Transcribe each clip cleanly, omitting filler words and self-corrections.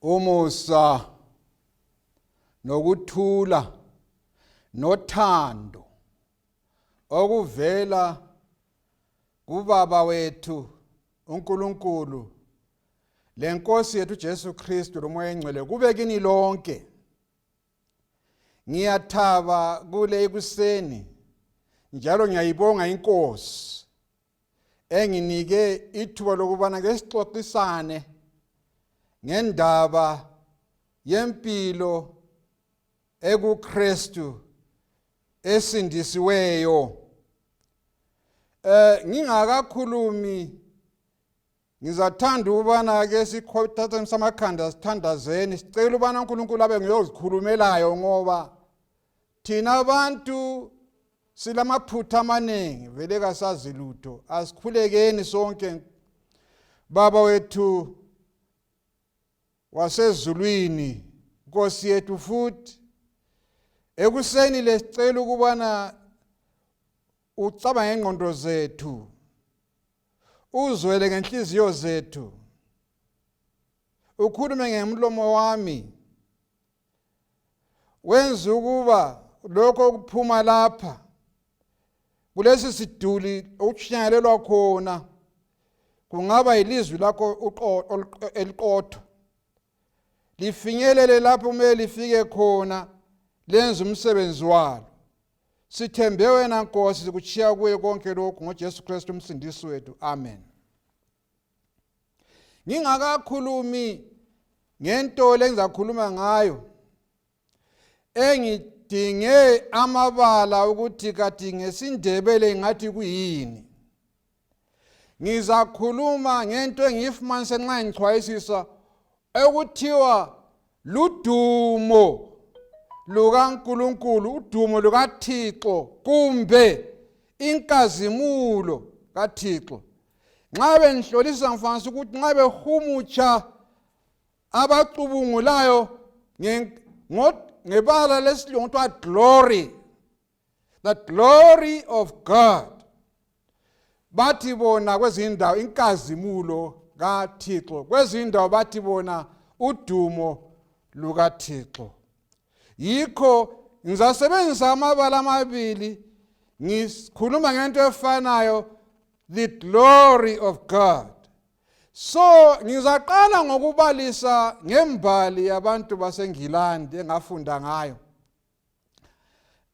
Umusa nokuthula nothando okuvela kuBaba wethu uNkulunkulu lenkosi yethu Jesu Kristu lomoya engcwele kube kini lonke. Ngiyathaba kule ekuseni njalo ngiyayibonga inkosi enginike ithuba lokubana ke sixoxisane ngendaba yempilo ekuKristu esindisiweyo. Ngingakakhulumi ngizathanda ukubana ke sikhothathe samakhanda sithandazeni sicela ubana uNkulunkulu abe nguyozikhulumelayo ngoba thina abantu silamaphutha amaningi vele kasazi lutho. Asikhulekeni sonke. Baba wethu wasezulwini, Nkosi yethu, futhi ekuseni lesicela ukubana ucabange ngengqondo zethu, uzwele ngenhliziyo zethu, ukhulume ngemlomo wami, wenze ukuba lokho okuphuma lapha kulesi siduli okutshunyayelelwa khona kungaba yilizwi lakho eliqotho, lifinyelele lapho kumele lifike khona, lenze umsebenzi walo. Sithembe wena Nkosi, sikutshiya kuye konke lokhu ngoJesu Kristu umsindisi wethu. Amen. Ngingakakhulumi ngento lengizakhuluma ngayo, engidinge amabala ukuthi kati ngesiNdebele ngathi kuyini, ngizakhuluma ngento engiyifumanise nxa ngichwayisisa ekuthiwa ludumo lukaNkulunkulu, udumo lukaThixo kumbe inkazimulo kaThixo. Nxa bengihlolisa ngifanisa ukuthi nxa behumutsha abacubungulayo ngebala lesilungu kuthiwa glory, the glory of God, bathi bona kwezinye indawo inkazimulo kaThixo, kwezinye indawo bathi bona udumo lukaThixo. Yikho ngizasebenzisa amabala amabili ngikhuluma ngento efanayo, the glory of God. So ngizaqala ngokubalisa ngembali yabantu baseNgilandi engafunda ngayo.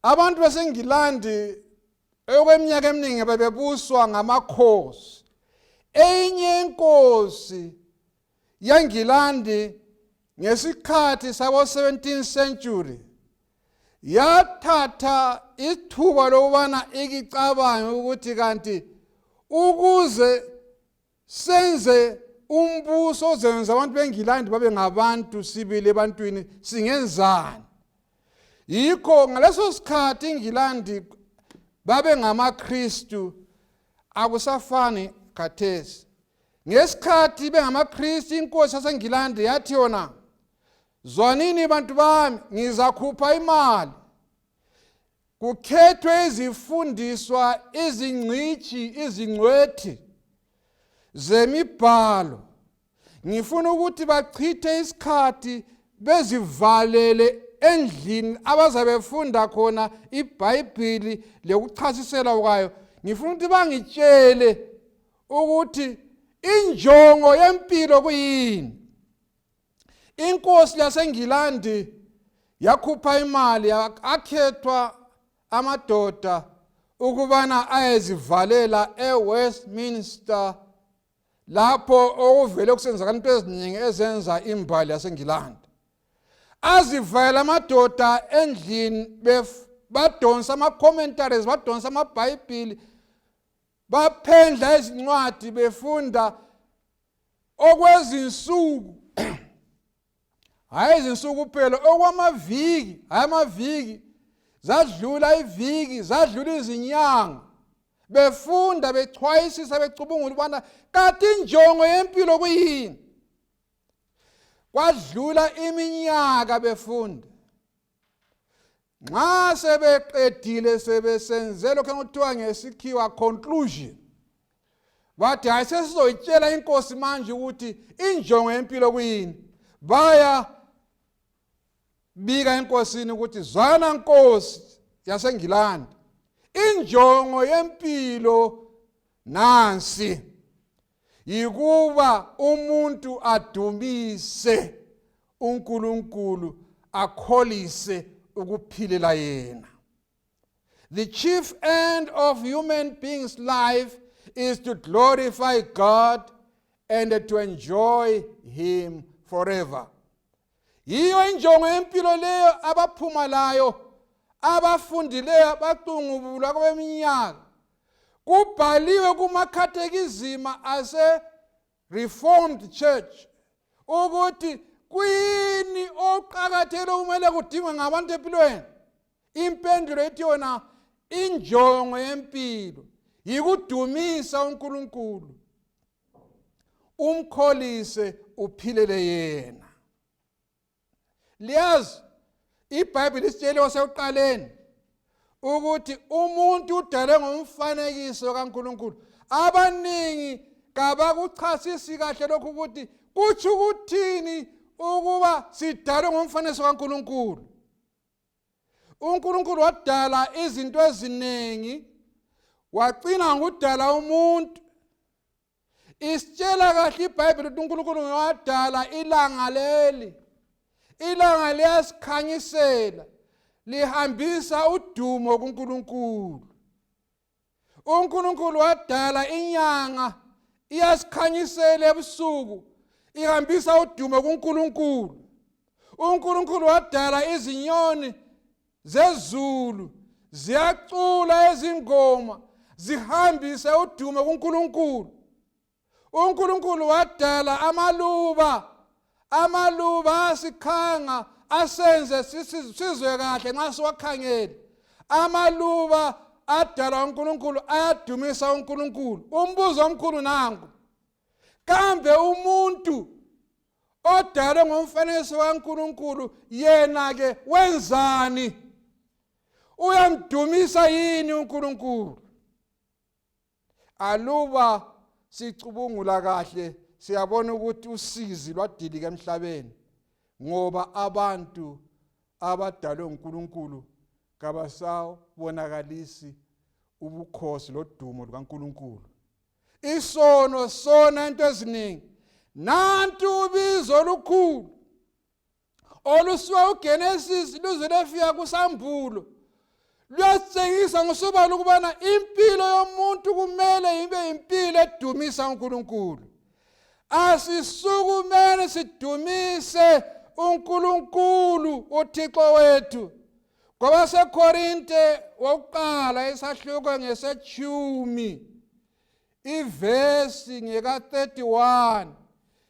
Abantu baseNgilandi okweminyaka eminingi bebebuswa ngamakhosi. Eyinye inkosi yeNgilandi ngesikhathi sabo 17th century yathatha ithuba lokubana ikicabange ukuthi kanti ukuze senze umbuso ozenza abantu beNgilandi babe ngabantu sibili ebantwini singenzani. Yikho ngaleso sikhathi iNgilandi babe ngamaKristu, akusafani khathesi. Ngesikhathi bengamaKristu inkosi yaseNgilandi yathi yona, zwanini bantu bami, ngizakhupha imali kukhethwe izifundiswa, izingcitshi, izingcwethi zemibhalo. Ngifuna ukuthi bachithe isikhathi bezivalele endlini abazabefunda khona iBhayibhili lekuchasisela kwayo. Ngifuna ukuthi bangitshele ukuthi injongo yempilo kuyini. Inkosi yaseNgilandi yakhupha imali, akhethwa amadoda ukubana ayezivalela eWestminster, lapho okuvele kusenzakala into eziningi ezenza imbali yaseNgilandi. Azivalela amadoda endlini, badonsa ama-commentaries, badonsa amabhayibhili, baphendla izincwadi, befunda okwezinsuku, hayi izinsuku kuphela, okwamaviki, hayi amaviki, zadlula iviki, zadlula izinyanga, befunda, bechwayisisa, becubungula ukubana kati injongo yempilo kuyini. Kwadlula iminyaka befunda. Nxa sebeqedile, sebesenze lokho engikuthiwa ngesikhiwa conclusion, bathi hayi, sesizoyitshela inkosi manje ukuthi injongo yempilo kuyini. Baya bika enkosini ukuthi zwana nkosi yaseNgilandi, injongo yempilo nansi, yikuba umuntu adumise uNkulunkulu, akholise ukuphilela yena. The chief end of human beings' life is to glorify God and to enjoy him forever. Yiyo injongo yempilo leyo abaphuma layo abafundileyo abacungubula kweminyaka. Kubhaliwe kumakhathekizima ase Reformed Church ukuthi kuyini okuqakathekile okumele kudingwe ngabantu empilweni. Impendulo ithi yona injongo yempilo yikudumisa uNkulunkulu, umkholise uphilele yena. Liyazi iBhayibheli isitshele wasekuqaleni ukuthi umuntu udalwe ngomfanekiso kaNkulunkulu. Abaningi kabakuchasisi kahle lokhu ukuthi kutsho ukuthini ukuba sidalwe ngomfanekiso kaNkulunkulu. uNkulunkulu wadala izinto eziningi, wacina ngokudala umuntu. Isitshela kahle iBhayibheli ukuthi uNkulunkulu wadala ilanga leli. Ilanga liyasikhanyisela, lihambisa udumo kuNkulunkulu. uNkulunkulu wadala inyanga, iyasikhanyisela ebusuku, ihambisa udumo kuNkulunkulu. uNkulunkulu wadala izinyoni zezulu, ziyacula ezingoma, zihambise udumo kuNkulunkulu. uNkulunkulu wadala amaluba, amaluba asikhanga asenze sizwe kahle nxa siwakhangele. Amaluba adalwa uNkulunkulu ayadumisa uNkulunkulu. Umbuzo omkhulu nangu: kambe umuntu odalwe ngomfanekiso kaNkulunkulu yena ke wenzani? Uyamdumisa yini uNkulunkulu? Aluba sicubungula kahle siyabona ukuthi usizi lwadilika emhlabeni, ngoba abantu abadalwe uNkulunkulu kabasabonakalisi ubukhosi lodumo lukaNkulunkulu. Isono sona into eziningi. Nantu ubizo olukhulu olusuka uGenesis luze lefika kuSambulo, luyasitshengisa ngosobala ukubana impilo yomuntu kumele ibe impilo edumisa uNkulunkulu. Asisukumeni sidumise uNkulunkulu uThixo wethu. KwabaseKorinte wokuqala isahluko ngesechumi ivesi ngeka-31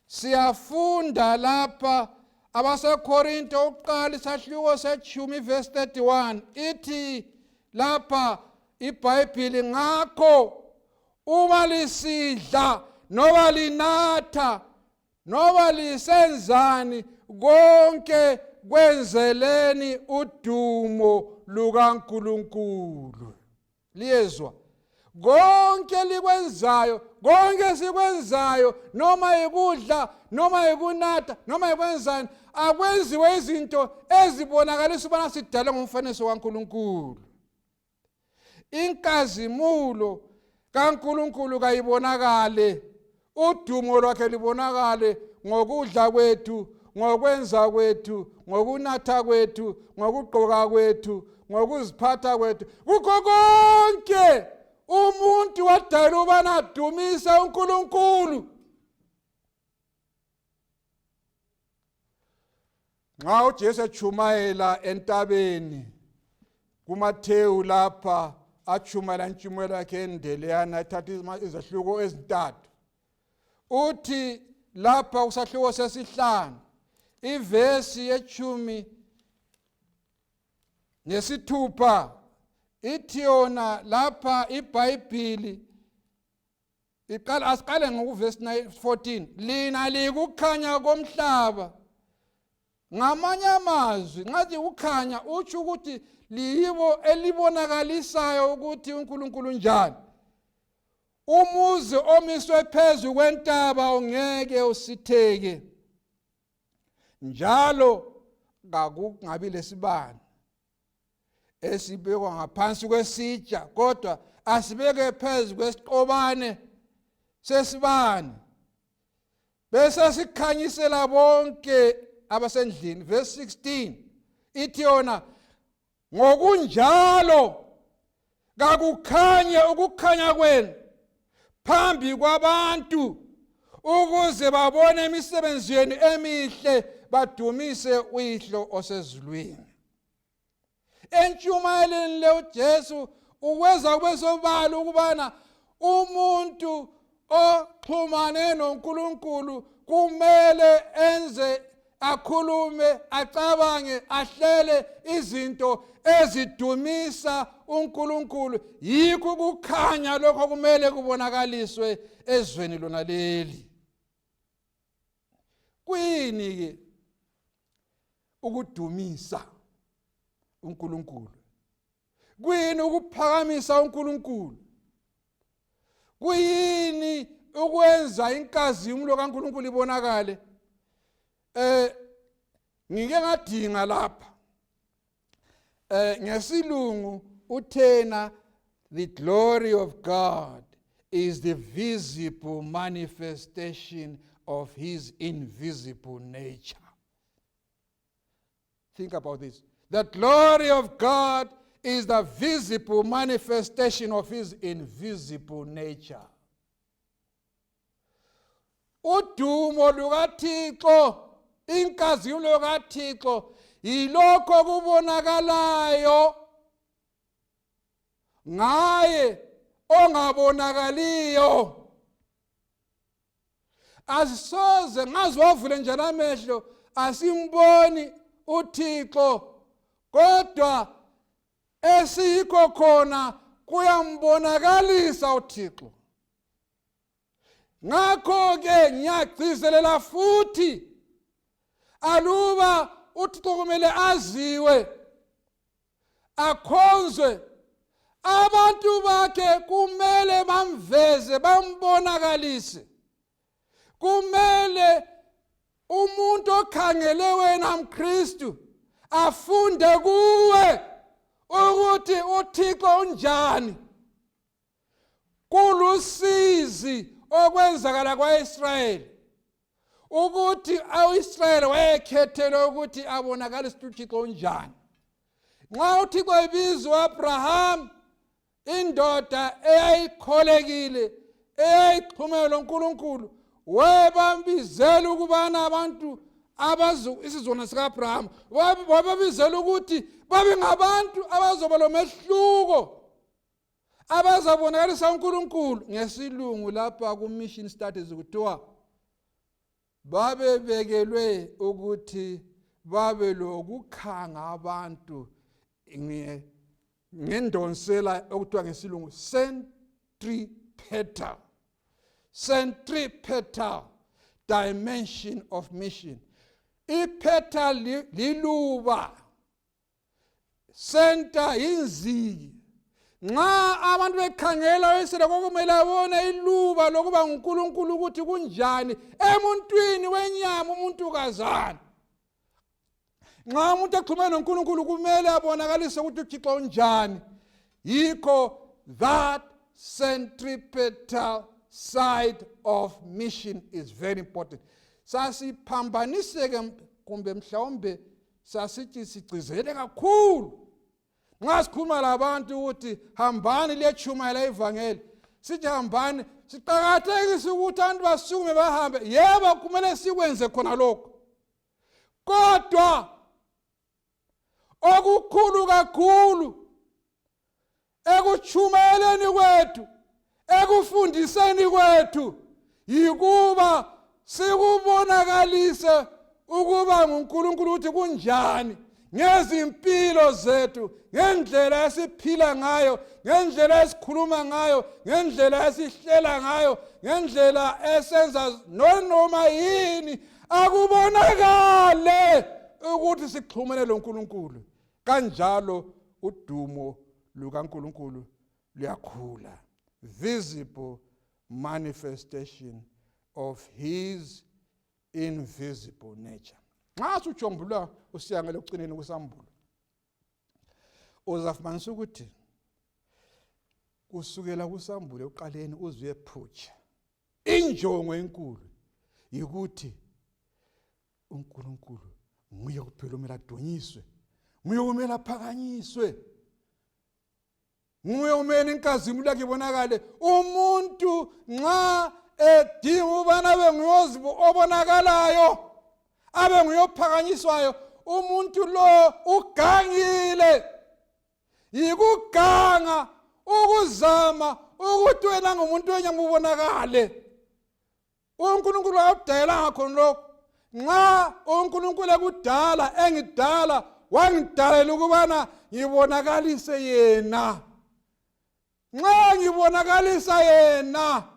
siyafunda lapha. AbaseKorinte wokuqala isahluko sechumi ivesi 31 ithi lapha iBhayibheli: ngakho uma lisidla noba linatha noba lisenzani, konke kwenzeleni udumo lukaNkulunkulu. Liyezwa? Konke likwenzayo, konke sikwenzayo, noma ikudla noma ikunatha noma ikwenzani, akwenziwe izinto ezibonakalisa ubana sidalwe ngomfanekiso kaNkulunkulu. Inkazimulo kaNkulunkulu kayibonakale, udumo lwakhe libonakale ngokudla kwethu, ngokwenza kwethu, ngokunatha kwethu, ngokugqoka kwethu, ngokuziphatha kwethu, kukho konke. Umuntu wadalwa ubana adumise uNkulunkulu. Nxa uJesu echumayela entabeni kuMathewu lapha, achumayela intshumayelo yakhe endeleyana ethatha izahluko ezintathu, uthi lapha kusahluko sesihlanu ivesi yechumi nesithupha, ithi yona lapha iBhayibhili iqala, asiqale ngokuvesi 14: lina likukhanya komhlaba. Ngamanye amazwi, nxa kukhanya utsho ukuthi liyibo elibonakalisayo ukuthi uNkulunkulu njani. Umuzi omiswe phezu kwentaba ungeke usitheke. Njalo kakungabi lesibani esibekwa ngaphansi kwesitsha, kodwa asibeke phezu kwesiqobane sesibani, bese sikhanyisela bonke abasendlini. Verse 16 ithi yona, ngokunjalo kakukhanye ukukhanya kwenu phambi kwabantu, ukuze babone imisebenzi yenu emihle, badumise uYihlo osezulwini. Entshumayeleni le uJesu ukwenza kube sobala ukubana umuntu oxhumane noNkulunkulu kumele enze, akhulume, acabange, ahlele izinto ezidumisa uNkulunkulu. Yikho ukukhanya lokho kumele kubonakaliswe ezweni lona leli. Kuyini ke ukudumisa uNkulunkulu? Kuyini ukuphakamisa uNkulunkulu? Kuyini ukwenza inkazimulo kaNkulunkulu ibonakale? Ngike ngadinga lapha, ngesilungu uthena, "The glory of God is the visible manifestation of his invisible nature." Think about this: the glory of God is the visible manifestation of his invisible nature. Udumo lukaThixo, inkazimulo kaThixo, yilokho kubonakalayo ngaye ongabonakaliyo. Asisoze ngaze wavule njani amehlo, asimboni uThixo, kodwa esiyikho khona kuyambonakalisa uThixo. Ngakho ke ngiyagcizelela futhi, aluba uThixo kumele aziwe, akhonzwe, abantu bakhe kumele bamveze, bambonakalise. Kumele umuntu okhangele wena mKristu afunde kuwe ukuthi uThixo unjani. Kulusizi okwenzakala kwaIsrayeli, ukuthi uIsrayeli wayekhethelwe ukuthi abonakalise uThixo unjani. Nxa uThixo ebiza uAbraham, indoda eyayikholekile, eyayixhumene loNkulunkulu, wayebambizela ukubana abantu abazu isizwana sika-Abraham, wababizela ukuthi babe ngabantu abazoba lomehluko, abazabonakalisa uNkulunkulu. Ngesilungu lapha ku-mission studies kuthiwa babebekelwe ukuthi babe lokukhanga abantu ngendonsela okuthiwa ngesilungu centripetal dimension of mission. Ipetal liluba, center yinziki. Nxa abantu bekhangela wesele, kwakumele abone iluba lokuba nguNkulunkulu ukuthi kunjani emuntwini wenyama, umuntukazana. Nxa umuntu exhumene noNkulunkulu, kumele abonakalise ukuthi uThixo unjani. Yikho that centripetal side of mission is very important. Sasiphambaniseke, kumbe mhlawumbe sasithi sigcizele kakhulu nxa sikhuluma labantu ukuthi hambani liyechumayela ivangeli. Sithi hambani, siqakathekise ukuthi abantu basukume bahambe. Yebo, kumele sikwenze khona lokho, kodwa okukhulu kakhulu ekuchumayeleni kwethu, ekufundiseni kwethu, yikuba sikubonakalise ukuba nguNkulunkulu ukuthi kunjani ngezimpilo zethu, ngendlela esiphila ngayo, ngendlela esikhuluma ngayo, ngendlela esihlela ngayo, ngendlela esenza noma yini. Akubonakale ukuthi sixhumene loNkulunkulu. Kanjalo udumo lukaNkulunkulu luyakhula. Visible manifestation of his invisible nature. Nxa sujombulwa usiya ngale ekucineni kusambulo, uzafumanisa ukuthi kusukela kusambulo ekuqaleni uze uyephutsha, injongo enkulu yikuthi uNkulunkulu nguye kuphela omele adunyiswe, nguye okumele aphakanyiswe, nguye omele inkazimulo yakhe ibonakale. Umuntu nxa edinga ukubana abe nguye obonakalayo, abe nguye ophakanyiswayo, umuntu lo ugangile. Yikuganga ukuzama ukuthi wena ngumuntu wenyama ubonakale. UNkulunkulu akudalelanga khona lokho. Nxa uNkulunkulu ekudala engidala, wangidalela ukubana ngibonakalise yena. Nxa ngibonakalisa yena,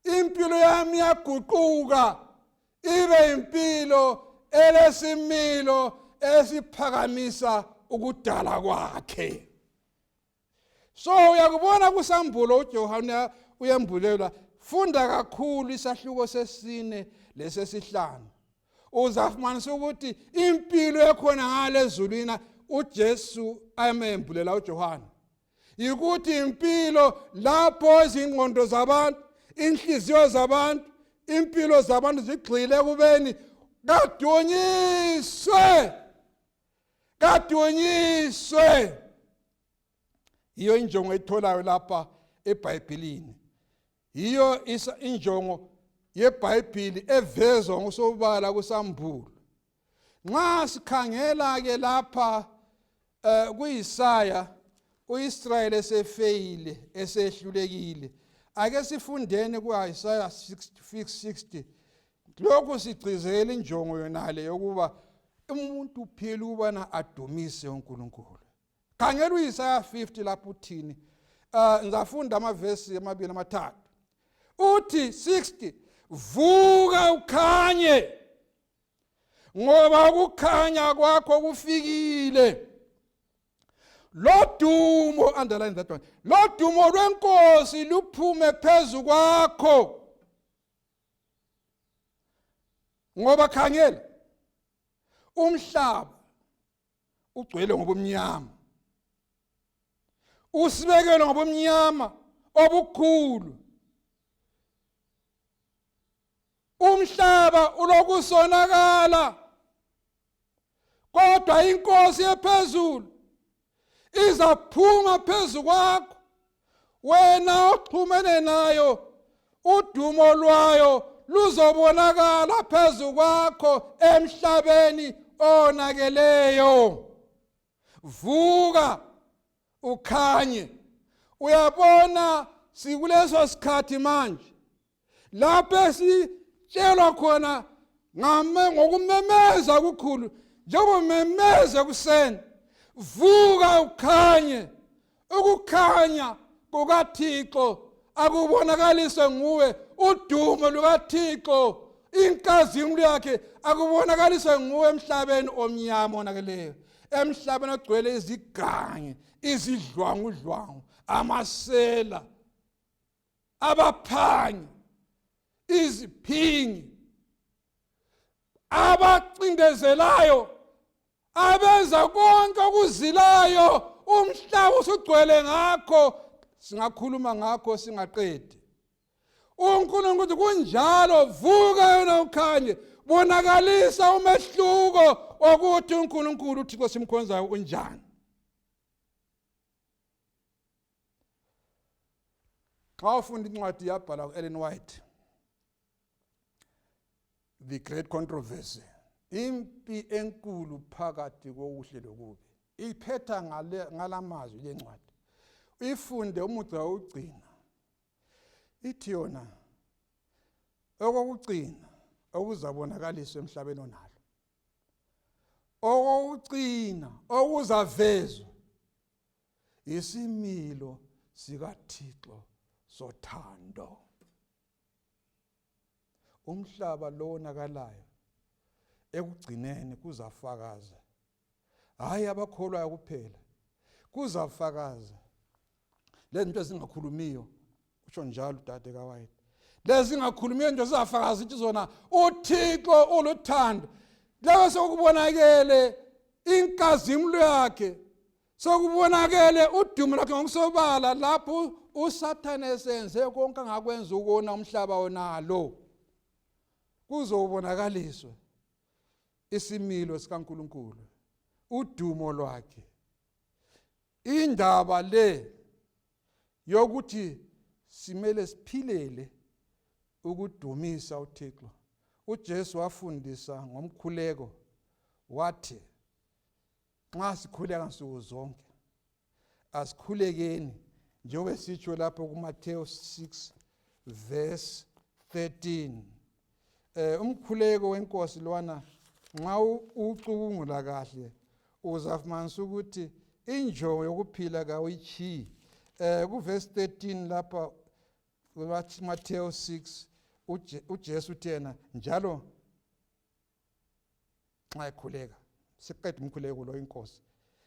impilo yami iyaguquka ibe impilo elesimilo esiphakamisa ukudala kwakhe. So uyakubona kusambulo uJohane uyembulelwa. Funda kakhulu isahluko sesine lesesihlanu, uzafumanisa ukuthi impilo ekhona ngale ezulwini uJesu ayemembulela uJohane yikuthi impilo lapho izingqondo zabantu, inhliziyo zabantu, impilo zabantu zigxile ekubeni kadunyiswe, kadunyiswe. Yiyo injongo etholayo lapha eBhayibhelini, yiyo injongo yeBhayibhili evezwa ngosobala kusambulo. Nxa sikhangela ke lapha kuIsaya, uIsrayeli esefeyile, esehlulekile. Ake sifundeni kuIsaya 60. Lokhu sigcizela injongo yonale yokuba umuntu uphila ukubana adumise uNkulunkulu. Khangela uIsaya 50 lapho uthini. Ngizafunda amavesi amabili amathathu. Uthi 60, vuka ukhanye, ngoba ukukhanya kwakho kufikile, lodumo, underline that one, lodumo lwenkosi luphume phezu kwakho. Ngoba khangela, umhlaba ugcwele ngobumnyama, usibekelwe ngobumnyama obukhulu, umhlaba ulokusonakala, kodwa inkosi ephezulu izaphuma phezu kwakho, wena oxhumene nayo, udumo lwayo luzobonakala phezu kwakho emhlabeni onakeleyo. Vuka ukhanye. Uyabona, sikuleso sikhathi manje lapho esitshelwa khona ngokumemeza kukhulu, njengomemeza ekuseni, vuka ukhanye. Ukukhanya kukaThixo akubonakaliswe nguwe, udumo lukaThixo, inkazimulo yakhe akubonakaliswe nguwe emhlabeni omnyama onakeleyo, emhlabeni ogcwele izigangi, izidlwangudlwangu, amasela, abaphangi, iziphingi, abacindezelayo, abenza konke okuzilayo. Umhlaba usugcwele ngakho, singakhuluma ngakho singaqedi. uNkulunkulu kunjalo, vuka wena ukhanye, bonakalisa umehluko wokuthi uNkulunkulu uThixo simkhonzayo unjani. Xa ufunda incwadi yabhalwa ku-Ellen White, The Great Controversy, impi enkulu phakathi kokuhle lokubi, iphetha ngalamazwi lencwadi. Ifunde umugca wokugcina, ithi yona okokugcina okuzabonakaliswa emhlabeni onalo, okokugcina okuzavezwa isimilo sikaThixo sothando. Umhlaba lo wonakalayo ekugcineni kuzafakaza, hayi abakholwayo kuphela, kuzafakaza lezinto ezingakhulumiyo. Usho njalo udade kaWhite, lezi ngakhulumiyo into zizafakaza ukuthi zona uThixo uluthando. Lapho sokubonakele inkazimulo yakhe, sokubonakele udumo lwakhe ngokusobala, lapho uSathane esenze konke angakwenza ukona umhlaba wonalo, kuzobonakaliswa isimilo sikaNkuluNkulu, udumo lwakhe. Indaba le yokuthi simele siphilele ukudumisa uThixo. UJesu wafundisa ngomkhuleko wathi nxa sikhuleka nsuku zonke asikhulekeni njengoba sitsho lapho kuMathewu 6 verse 13. Umkhuleko wenkosi lwana nxa ucubungula kahle uzafumanisa ukuthi injongo yokuphila kawuyichiyi. Kuvesi 13 lapha kuMathewu 6 uJesu uthena njalo nxa ekhuleka, siqeda umkhuleko lo inkosi,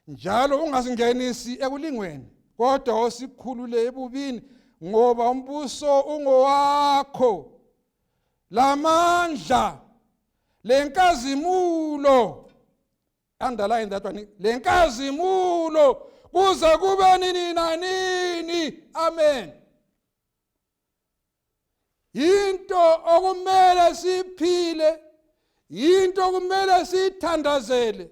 njalo ungasingenisi ekulingweni kodwa usikhulule ebubini, ngoba umbuso ungowakho lamandla lenkazimulo. Underline that one, lenkazimulo kuze kube nini nanini. Amen. Into okumele siphile, into okumele sithandazele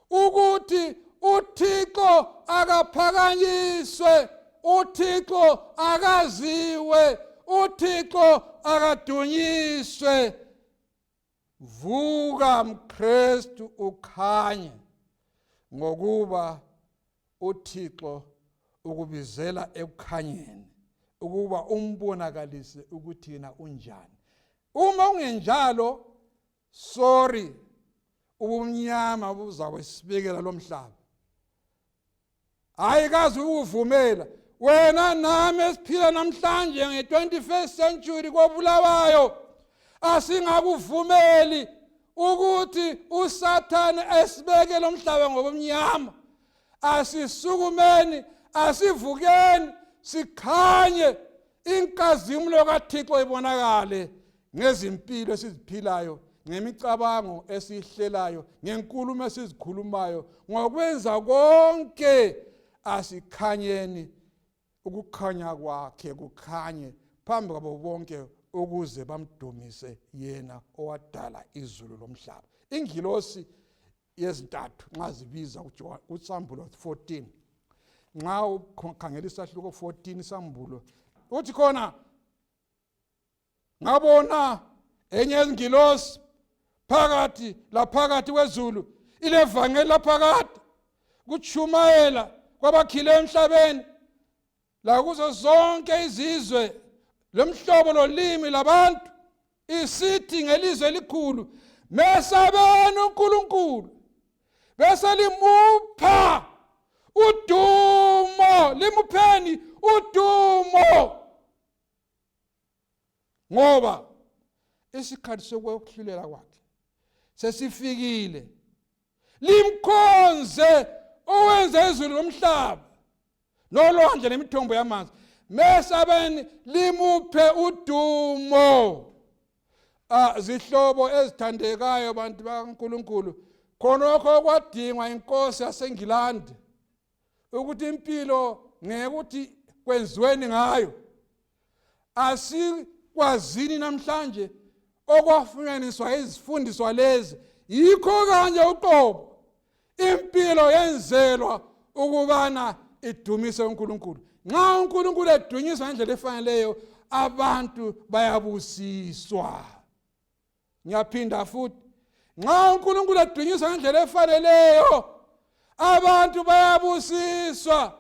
ukuthi uThixo akaphakanyiswe, uThixo akaziwe, uThixo akadunyiswe. Vuka mKristu ukhanye, ngokuba uThixo ukubizela ekukhanyeni ukuba umbonakalise ukuthi yena unjani. Uma ungenjalo, sorry, ubumnyama buzakwesibekela lomhlaba. Hayi kazi ukuvumela wena nami esiphila namhlanje nge-21st century koBulawayo, asingakuvumeli ukuthi uSathane esibeke lomhlaba ngobumnyama. Asisukumeni, asivukeni, sikhanye, inkazimulo kaThixo ibonakale ngezimpilo esiziphilayo, ngemicabango esiyihlelayo, ngenkulumo esizikhulumayo, ngokwenza konke. Asikhanyeni, ukukhanya kwakhe kukhanye phambi kwabo bonke ukuze bamdumise yena owadala izulu lomhlaba. Ingilosi yezintathu nxa zibiza kuSambulo 14, nxa ukhangela isahluko 14 iSambulo, uthi khona, ngabona enye yezingilosi phakathi laphakathi kwezulu ilevangeli laphakade kutshumayela kwabakhile emhlabeni lakuzo zonke izizwe lomhlobo lolimi labantu, isithi ngelizwe elikhulu, mesabeni uNkulunkulu bese limupha udumo, limupheni udumo, ngoba isikhathi sokwehlulela kwakhe sesifikile, limkhonze owenza izulu lomhlaba nolwandle nemithombo yamanzi. Mesabeni limuphe udumo. Zihlobo ezithandekayo, bantu bakaNkuluNkulu, khonokho kwadingwa inkosi yaseNgilandi ukuthi impilo ngeke kwenziweni ngayo. Asikwazini namhlanje okwafunyaniswa izifundiswa lezi, yikho kanje uqobo impilo yenzelwa ukubana idumise uNkulunkulu. Nxa uNkulunkulu edunyiswa ngendlela efaneleyo, abantu bayabusiswa. Ngiyaphinda futhi, nxa uNkulunkulu edunyiswa ngendlela efaneleyo, abantu bayabusiswa.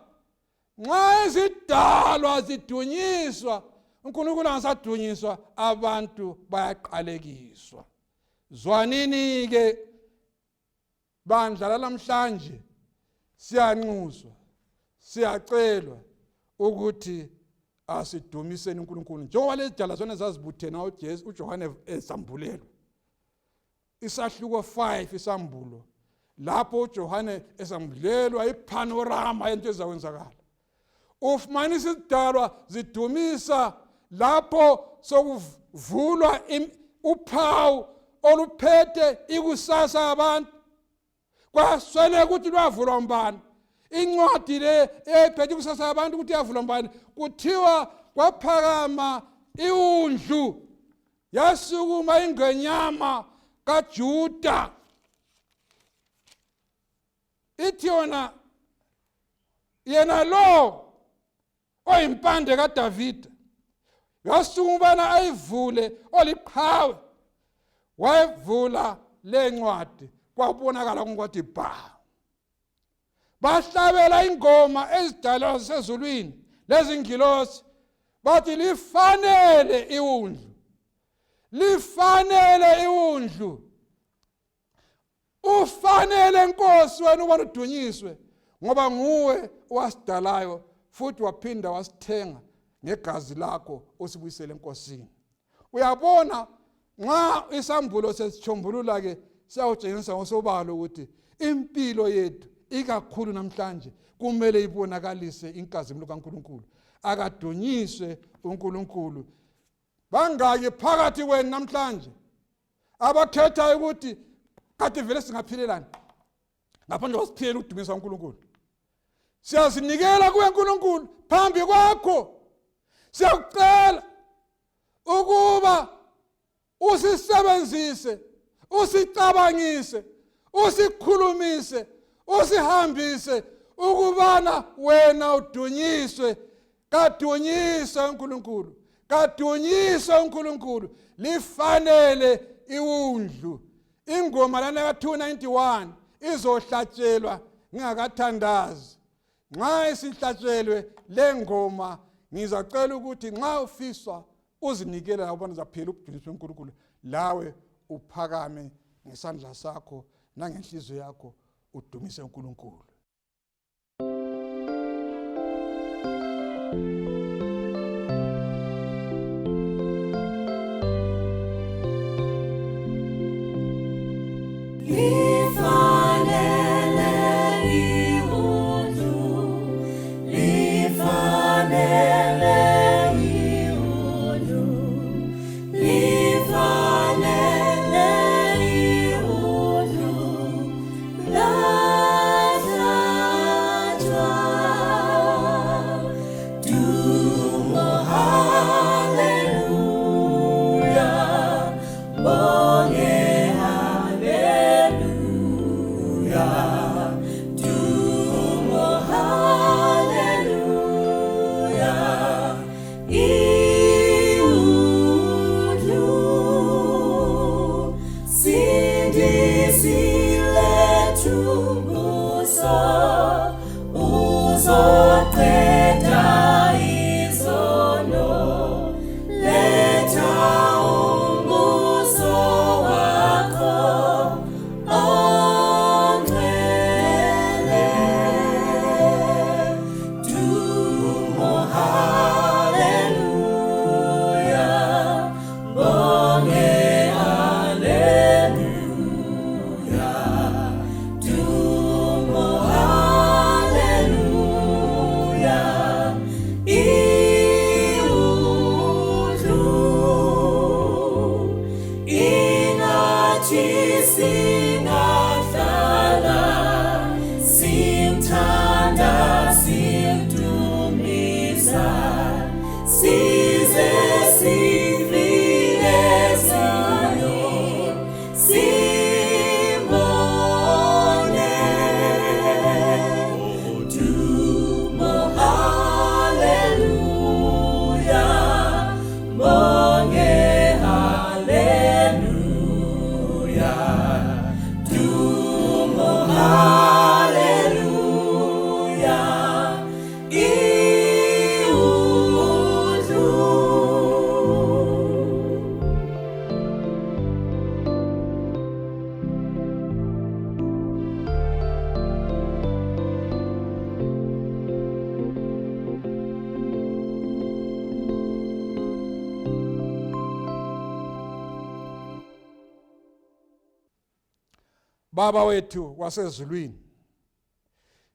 Nxa izidalwa zidunyiswa, uNkulunkulu angasadunyiswa, abantu bayaqalekiswa. Zwanini ke bandla lalamhlanje, siyanxuswa, siyacelwa ukuthi asidumiseni uNkulunkulu njengoba lezi dala zona zazibuthene uJesu uJohane esambulelwa isahluko 5 iSambulo, lapho uJohane esambulelwa ipanorama yento ezakwenzakala, ufumanisa izidalwa zidumisa lapho sokuvulwa uphawu. oluphethe ikusasa yabantu. Kwasweleka ukuthi lwavulwa mbani incwadi le eyayiphethe ikusasa yabantu, ukuthi yavulwa mbani. Kuthiwa kwaphakama iwundlu, yasukuma ingwenyama kaJuda, ithi yona, yena lo oyimpande kaDavida, yasuka ubana ayivule, oliqhawe, wayivula le ncwadi, kwabonakala kwathi bha. Bahlabela ingoma ezidalwa zasezulwini lezingilosi, bathi lifanele iwundlu, lifanele iwundlu. Ufanele Nkosi wena ubona udunyiswe, ngoba nguwe owasidalayo futhi waphinda wasithenga ngegazi lakho, usibuyisele eNkosini. Uyabona, nxa isambulo sesitshombulula ke, siyawutshengisa ngosobala ukuthi impilo yethu ikakhulu namhlanje kumele ibonakalise inkazimulo kaNkulunkulu. Akadunyiswe uNkulunkulu. Bangaki phakathi kwenu namhlanje abakhethayo ukuthi kade vele singaphilelani ngaphandle kwasiphilela ukudumisa uNkulunkulu? Siyazinikela kuwe uNkulunkulu, phambi kwakho siyakucela ukuba usisebenzise, usicabangise, usikhulumise, usihambise ukubana wena udunyiswe. Kadunyiswe uNkulunkulu, kadunyiswe uNkulunkulu, lifanele iwundlu. Ingoma lana ka-291 izohlatshelwa ngingakathandazi. Nxa isihlatshelwe le ngoma, ngizacela ukuthi nxa ufiswa uzinikela ubona uzaphila ukudunyiswa uNkulunkulu, lawe uphakame ngesandla sakho nangenhliziyo yakho udumise uNkulunkulu. Lifanele iwundlu, lifanele iwundlu, lifanele iwundlu, lahlatshwa. Dumo, haleluya, bonge haleluya, dumo, haleluya, iwundlu, sindisi lethu mbuso, uzoqeda izono, letha umbuso wakho ongcwele. Dumo, haleluya, bonge haleluya, dumo, haleluya, iwundlu. Ingathi singahlala simthanda, simdumisa, size sifike Zion, simbone. Dumo, haleluya, bonge haleluya, dumo, haleluya, iwundlu. Baba wethu wasezulwini,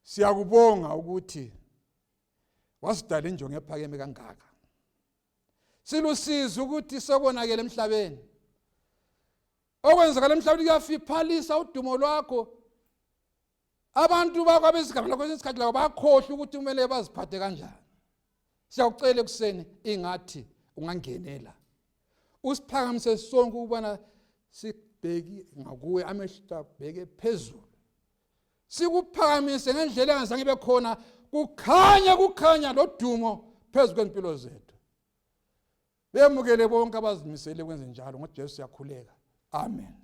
siyakubonga ukuthi wasidala injongo ephakeme kangaka. Silusizi ukuthi sekonakele emhlabeni. Okwenzakala emhlabeni kuyafiphalisa udumo lwakho. Abantu bakho abesigaba lakho kwesinye isikhathi labo bayakhohlwa ukuthi kumele baziphathe kanjani. Siyakucela ekuseni ingathi ungangenela, usiphakamise sonke ukubana sibheke ngakuwe, amehlo abheke phezulu, sikuphakamise ngendlela engazange ibe khona, kukhanya kukhanya lodumo phezu kwempilo zethu. Bemukele bonke abazimisele kwenze njalo. NgoJesu siyakhuleka, amen.